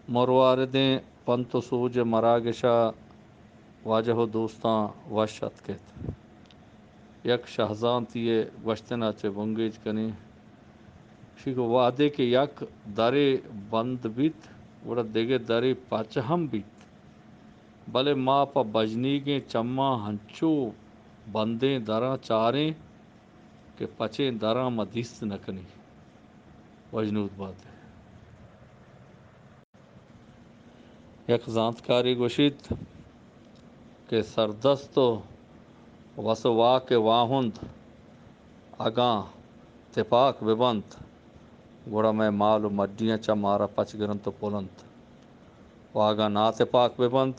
مرواردیں پنت و سوج ءِ مراگش ءَ واجہ و دوستاں وش اتک ات۔ یک شہزانتی ءِ گوشتن ءَ چہ بنگیج کنیں۔ شی کہ وہدے کہ یک درے بند بیت، گڑا دگہ درے پچ ہم بیت، بلے ما پہ بژنیگیں چماں ہنچو بندیں دراں چاریں کہ پچیں دراں ما دیست نہ کنیں۔ وشنود بات ئے۔ یک زانتکارے گوشیت کہ سردست و وس و واک ءِ واہند اگاں تپاک بہ بنت، گڑا مئے مال و مڈیاں چہ مارا پچ گرنت و پلنت، و اگاں ناتپاک بہ بنت،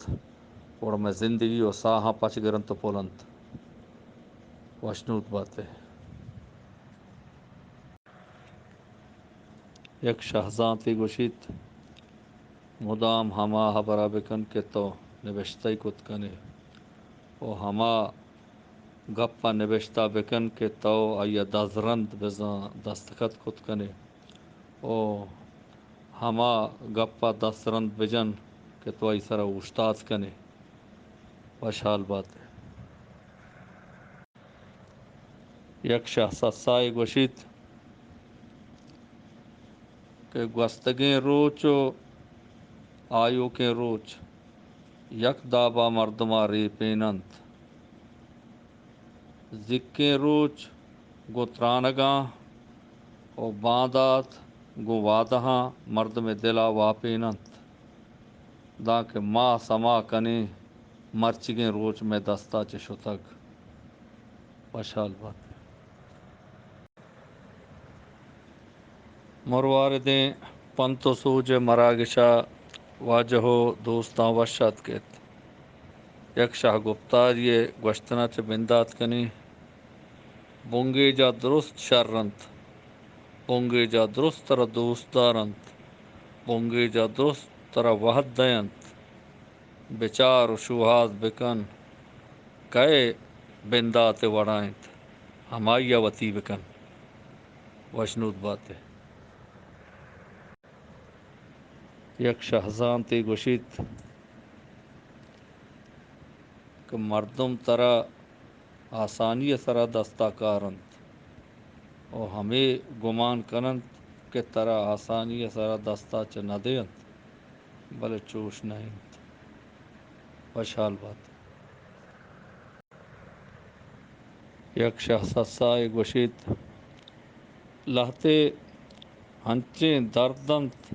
گڑا مئے زندگی و ساہاں پچ گرنت و پلنت۔ وشنود بات ئے۔ یک شہزانتے گوشیت، مدام ہما ہبر ءَ بکن کہ تو نبشتہ کت کن ئے، و ہما گپ ءَ نبشتہ بکن کہ تو آئی ءَ دزرند بزاں دستخط کت کن ئے، و ہما گپ ءَ دسترند بجن کہ تو آئی سرا اوشتات کن ئے۔ وشحال بات ئے۔ یک شہ سسائے گوشیت کہ گوستگیں روچ و آیوکیں روچ یک دابا مردما ریپین انت۔ زیکیں روچ گوں ترانگاں و باندات گوں وعدہاں مردمے دلا واپین انت۔ دانکہ ما سما کنیں مرچیگیں روچ مئے دستا چہ شتگ۔ وشحال بات۔ مرواردیں پنت و سوج ءِ مراگش ءَ واجہ و دوستاں وش اتک ات۔ یک شہ گپتاری ءِ گوشتن ءَ چہ بندات کنیں۔ بنگیج ءَ درست شر انت۔ بنگیج ءَ درست ترا دوست دار انت۔ بنگیج ءَ درست ترا وہد دئینت۔ بچار و شوہاز بکن، کئے بندات ءِ وڑا انت، ہمائی ءَ وتی بکن۔ وشنود بات ئے۔ یک شہزانتے گوشیت کہ مردم ترا آسانی ءِ سرا دستا کار انت و ہمے گمان کن انت کہ ترا آسانی ءِ سرا دستا چہ نہ دئینت، بلے چوش نہ انت۔ وشحال بات۔ یک شہ سسائے گوشیت، لہتے انچیں درد انت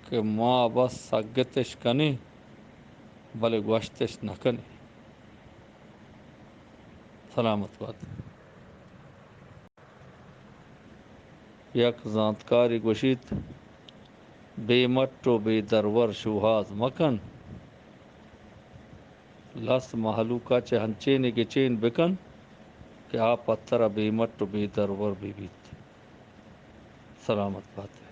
کہ ما بس سگتش کنیں، بلے گوشتش نہ کنیں۔ سلامت بات۔ یک زانتکارے گوشیت، بے مٹ و بے درور شوہاز مکن۔ لس مہلوکا چہ انچیں گچین بکن کہ آ پہ ترا بے مٹ و بے درور بہ بیت۔ سلامت بات۔